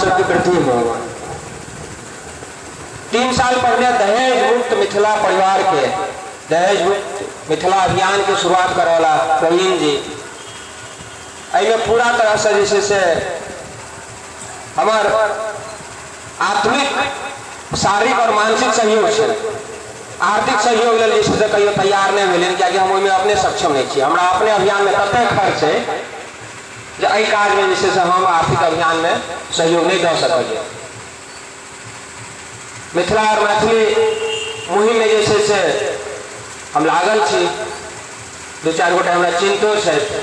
सबके वृद्धि हो। 3 साल पहले दहेज मुक्त मिथिला परिवार के, दहेज मुक्त मिथिला अभियान के शुरुआत करवला प्रवीण जी, एहिमे पूरा तरह से जे छै से हमर आत्मिक, शारीरिक और मानसिक सहयोग छै। आर्थिक सहयोग लेल जे छै से कहियो तैयार नहि भेलियनि, कियाकि हम ओहिमे अपने सक्षम नहि छी। हमरा अपने अभियानमे ततेक खर्च छै जे एहि काजमे जे छै से हम आर्थिक अभियानमे सहयोग नहि दऽ सकलियै। मिथिला और मैथिली मुहिममे जे छै से हम लागल छी, 2-4 गोटे हमरा चिन्तो छथि,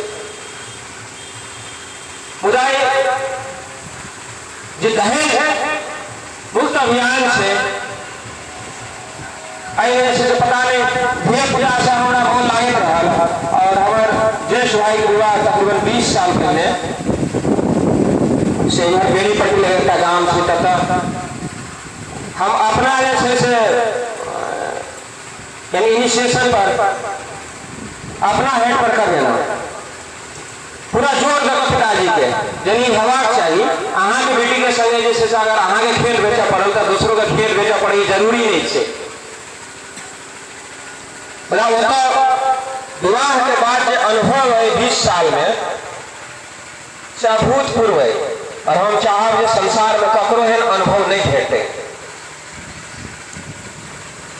मुदा जे दहेज मुक्त अभियान छै एहिमे जे छै से पता नहि धियापुतासँ हमरा मोन लागैत रहल। और हमर ज्येष्ठ भाइके विवाह तकरीबन 20 साल पहिने से इधर बेनीपट्टी लग एकटा गाम छै, ततऽ हम अपना जे छै से यानी इनिशिएशन पर अपना हेड पर कर देलहुँ, पूरा जोर दऽ कऽ पिताजीके, यानी हेबाक चाही। अहाँके बेटीके संगे जे छै से अगर अहाँके खेत बेचऽ पड़ल तऽ दोसरोके खेत बेचऽ पड़ै, ई जरूरी नहि छै। मुदा ओतऽ विवाहके बाद जे अनुभव अइ 20 सालमे से अभूतपूर्व अइ, आओर हम चाहब जे संसारमे ककरो एहन अनुभव नहि भेटै।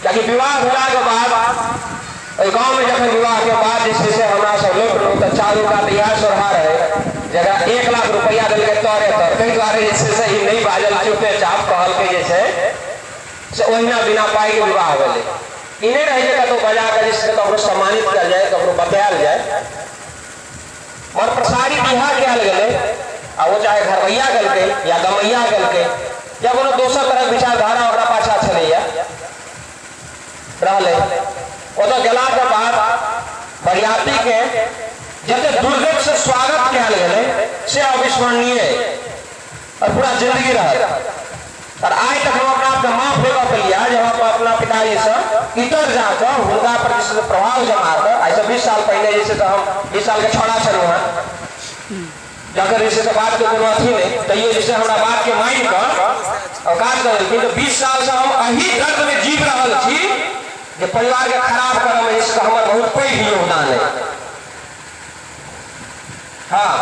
कियाकि विवाह भेलाके बाद ओहि गाँवमे जखन विवाहके बाद जे छै से हमरा सब लौटलहुँ तऽ चारू कात इएह सोरहा रहै जकरा 1 लाख रुपैआ देलकै तोरे तर, ताहि दुआरे जे छै से ई नहि बाजल, चुपे चाप कहलकै जे छै से ओहिना बिना पाइके विवाह भेलै। ई नहि रहै जे कतहु बजा कऽ जे छै से ककरो सम्मानित कयल जाय, ककरो बतायल जाय, और प्रसारित इएह कयल गेलै, आ ओ चाहे घरवैया केलकै या गमैया केलकै या कोनो दोसर तरहक विचारधारा ओकरा पाछा छलैया रहलै। ओतऽ गेलाके बाद बरियातीके जते दुर्गत से स्वागत कयल गेलै से अविस्मरणीय और पूरा जिंदगी रहल। और आइ तक हम अपना आपके माफ नहि कऽ पेलियै जे हम अपना पिताजीसँ इतर जाकऽ हुनका पर जे छै से प्रभाव जमा कऽ, आइसँ 20 साल पहिने जे छै से हम 20 सालके छौड़ा छलहुँ हेँ, जकर जे छै से बातके कोनो अथी नहि, तैयो जे छै हमरा बातके मानि कऽ औकात कऽ देलखिन। तऽ 20 सालसँ हम एहि दर्दमे जीव रहल छी जे परिवारके खराब करऽमे जे छै से हमर बहुत पैघ योगदान अइ। हाँ,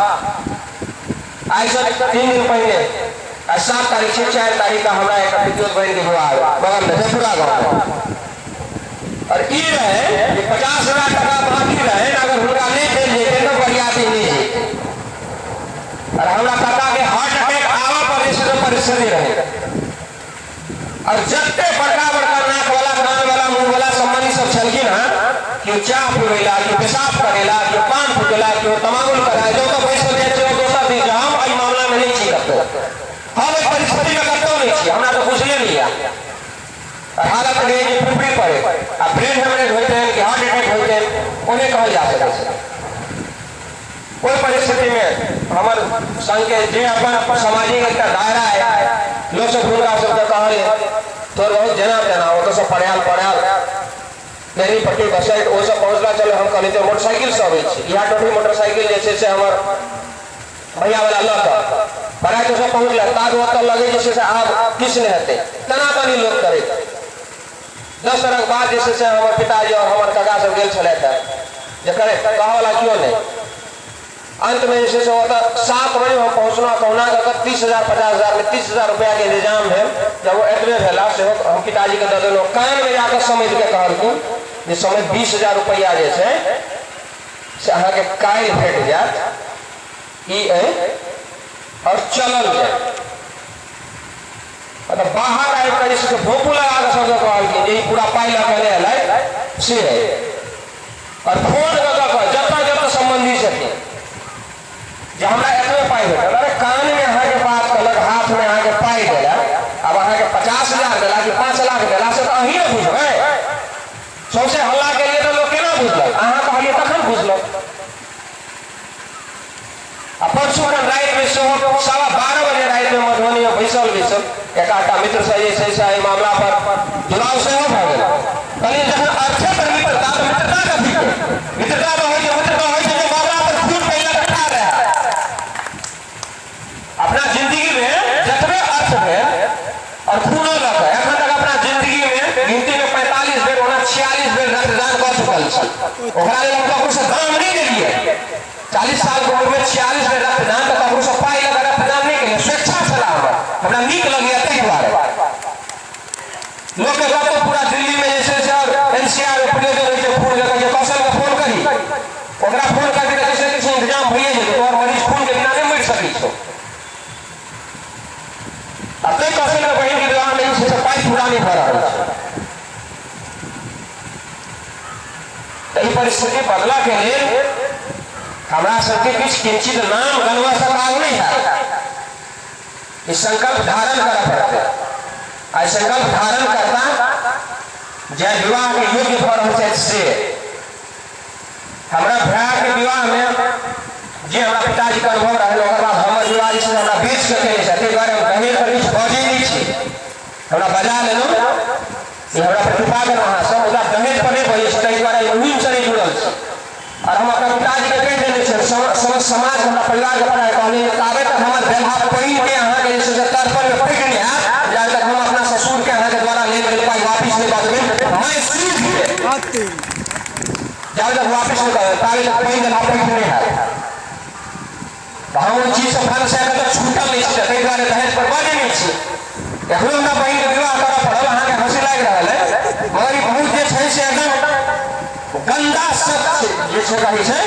आइसँ 3 दिन पहिने, आइ 7 तारीख छै, 4 तारीख का हमरा एक पितियोत बहिनके विवाह बगलमे जयपुरा गाँवमे, और ई रहे जे 50,000 टका बाकी रहे, अगर हुनका नहि देल जेतै तऽ बरियाती नहि जेतै। और हमरा काकाके हार्ट अटैक आबऽ पर जे छै से परिस्थिति रहे, और जते बड़का बड़का नाक वाला, कान वाला, मुंह वाला संबंधी सब छलखिन हँ, केओ चाह पीबैला, केओ पेशाब करेला, केओ पान फुटेला, केओ तमाकुल कराय, जो तऽ बैसल जाइ छै दोसर दिन। हम एहि मामलामे नहि छी कतहु, हम एहि परिस्थितिमे कतहु नहि छी, हमरा तऽ बुझले नहि यऽ। हालत रहै जे पुपरी पड़े आ ब्रेन हेमरेज होइत कि हार्ट अटैक होइत, ओ नहि कहल जा सकै छै। ओहि परिस्थितिमे हमर संगके जे अपन सामाजिक एकटा दायरा है लोक सब, हुनका सबके कहल थोड़ बहुत जेना तेना ओतऽसँ पढ़ायल पढ़ायल बेनीपट्टी बसैत ओ सब पहुँचला। चलो, हम कहलियै तऽ मोटरसाइकिलसँ अबै छी, इएह टोटी मोटरसाइकिल जे छै से हमर भैयावला लऽ कऽ बरात सब पहुँचला। ताब ओतऽ लगै जे छै से आब किछु नहि हेतै, तना तनी लोक करैत 10 तरहक बात जे छै से हमर पिताजी आओर हमर काका सब गेल छलथि हेँ जे करे कहऽवला केओ नहि। अन्तमे जे छै से ओतऽ 7 बजे हम पहुँचलहुँ, कहुना कऽ कऽ 30,000 50,000मे 30,000 रुपैआके इंतजाम भेल। जब ओ एतबे भेला सेहो हम पिताजीके दऽ देलहुँ। कानमे जाकऽ समझिके कहलखिन जे समय 20,000 रुपैआ जे छै से अहाँके काल्हि भेट जायत, ई अइ आओर चलल जाय। मतलब बाहर आबि कऽ जे छै से भोंपू लगा कऽ सबके कहलखिन जे ई पूरा पाइ लऽ कऽ नहि एलै से है। आओर फोन कऽ कऽ कऽ जतऽ जतऽ सम्बन्धी छथिन जे हमरा एतबे पाइ भेटल। अरे कानमे अहाँके बात कहलक, हाथमे अहाँके पाइ देलक, आब अहाँके 50,000 देला कि 5 लाख देला से तऽ अहीं ने बुझबै। सौंसे हल्ला केलियै तऽ लोक केना बुझलक? अहाँ कहलियै तखन बुझलक। आ परसू खन रातिमे सेहो 12:15 बजे रातिमे मधुबनीमे बैसल बैसल एकाधटा मित्रसँ जे छै से एहि मामला पर जुड़ाव सेहो भऽ गेल। कहलियै जखन अर्थे पर मित्रता तऽ मित्रता कथीके? मित्रता तऽ होइ छै, मित्रता होइ छै जे मामला पर खून पहिला ठाढ़ रहए। अपना जिंदगीमे जतबे छी। ओकरा लेल हम ककरो से दाम नहि लेलियै। 40 साल के उम्र में 46 बेर रक्तदान, तऽ ककरो से पाइ लऽ कऽ रक्तदान नहि केलियै, स्वेच्छा छला हमर, हमरा नीक लगैया ताहि दुआरे। लोक के गप पूरा दिल्ली में जे छै से और एनसीआर में प्रयोजन होइ छै खून के, कहै छै कौशल के फोन करी, ओकरा फोन करबी तऽ किछु ने किछु इंतजाम भइए जेतै, तोहर मरीज खून के बिना नहि मरि सकै छौ। आ ताहि कौशल के बहिन के विवाह में जे छै से पाइ पूरा नहि भऽ रहल छै। तऽ ई परिस्थिति बदलऽ के लेल हमरा सबके किछु किंचित नाम गनबऽ से काज नहि हैत, ई संकल्प धारण करऽ पड़तै। आ ई संकल्प धारण करता जे विवाह के योग्य भऽ रहल छथि से हमरा भाय के विवाह में जे हमरा पिताजी के अनुभव रहल, ओकर बाद हमर विवाह जे छै हमरा बेच के केने छै, ताहि दुआरे हम दहेज पर किछु बजै नहि छी। हमरा बजा लेलहुँ, ई हमरा पर कृपा केलहुँ अहाँ सब, मुदा दहेज पर नहि बजै छी, ताहि दुआरे एहि मुहिमसँ नहि जुड़ल छी। आओर हम अपना पिताजीके कहि देने छियनि, समस्त समाज हमरा परिवारके पता है, कहलियै ताबे तक हमर बेलहा पानिके अहाँके जे छै से तर्पणमे पैघ नहि हैत, जाबे तक हम अपना ससुरके अहाँके द्वारा लेल गेल पाइ वापिस नहि कऽ देबै, मैं सूदके जाबे तक वापिस नहि कऽ देबै ताबे तक पानि बेलहा पैघ नहि हैत। तऽ हम ओहि चीजसँ फल से एखन तक छूटल नहि छी, ताहि दुआरे दहेज पर बजै नहि छी। एखनो हमरा बहिनके विवाह करऽ पड़ल, अहाँके हँसी लागि रहल अइ, मगर ई बहुत जे छै से एकदम गन्दा शब्द छै, जे छै कहै छै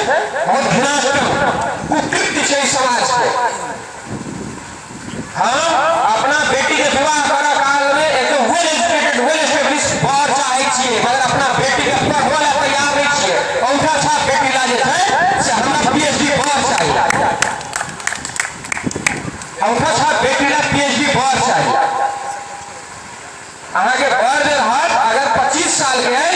बहुत घृणास्पद कुकृत्य छै ई समाजके। हम अपना बेटीके विवाह करऽ कालमे एकदम वेल एजुकेटेड वेल एस्टेब्लिश बर चाहै छियै, मगर अपना बेटीके पढ़बऽ लए तैयार नहि छियै। औंठा छाप बेटी ला जे छै से हमरा पीएचडी बर चाही, औंठा छाप बेटी ला पीएचडी बर चाही। अहाँके बर जे रहत अगर 25 साल के है,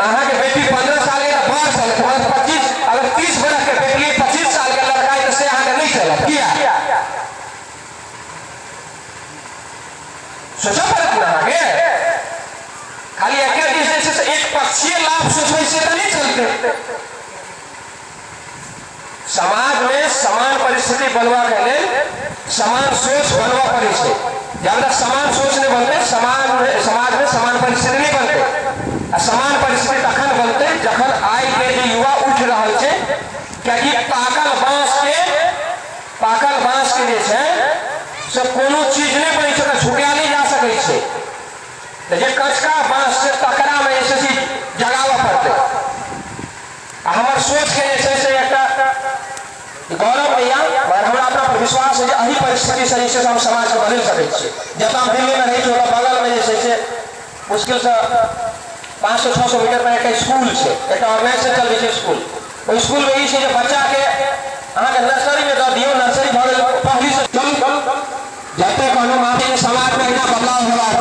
अहाँके बेटी 15 साल के तऽ बर चलत, मगर 25 अगर 30 बरख के बेटी 25 साल के लड़का है तऽ से अहाँके नहि चलत। किया सोचऽ पड़त ने अहाँके? खाली एके दिस जे छै से एक पक्षीय लाभ सोचबै से तऽ नहि चलतै। समाज में समान परिस्थिति बनबा के लेल समान सोच बनबऽ पड़ै छै। जब तक समान सोच नहि बनतै समाज में समान परिस्थिति नहि बनतै। आ समान परिस्थिति तखन बनतै जखन आइ के जे युवा उठि रहल छै, कियाकि पाकल बांस के जे छै से कोनो चीज नहि बनै छै, ओकरा झुकायल नहि जा सकै छै। तऽ जे कचका बांस छै तकरा मे जे छै से जगाबऽ पड़तै। आ हमर सोचके जे छै से एकटा गौरव नहि यऽ, मगर हमरा अपना पर विश्वास है जे एहि परिस्थितिसँ जे छै से हम समाजके बदलि सकै छियै। जतऽ हम दिल्लीमे रहै छी ओतऽ बगलमे जे छै से मुश्किलसँ 500-600 मीटर पर एकटा स्कूल छै, एकटा ऑर्गेनाइजेशन चलबै छै स्कूल। ओहि स्कूलमे ई छै जे बच्चाके अहाँके नर्सरीमे दऽ दियौ, नर्सरी भऽ गेल पहलीसँ। चलू जते कहलहुँ माफी, समाजमे एहिना बदलाव हेबाक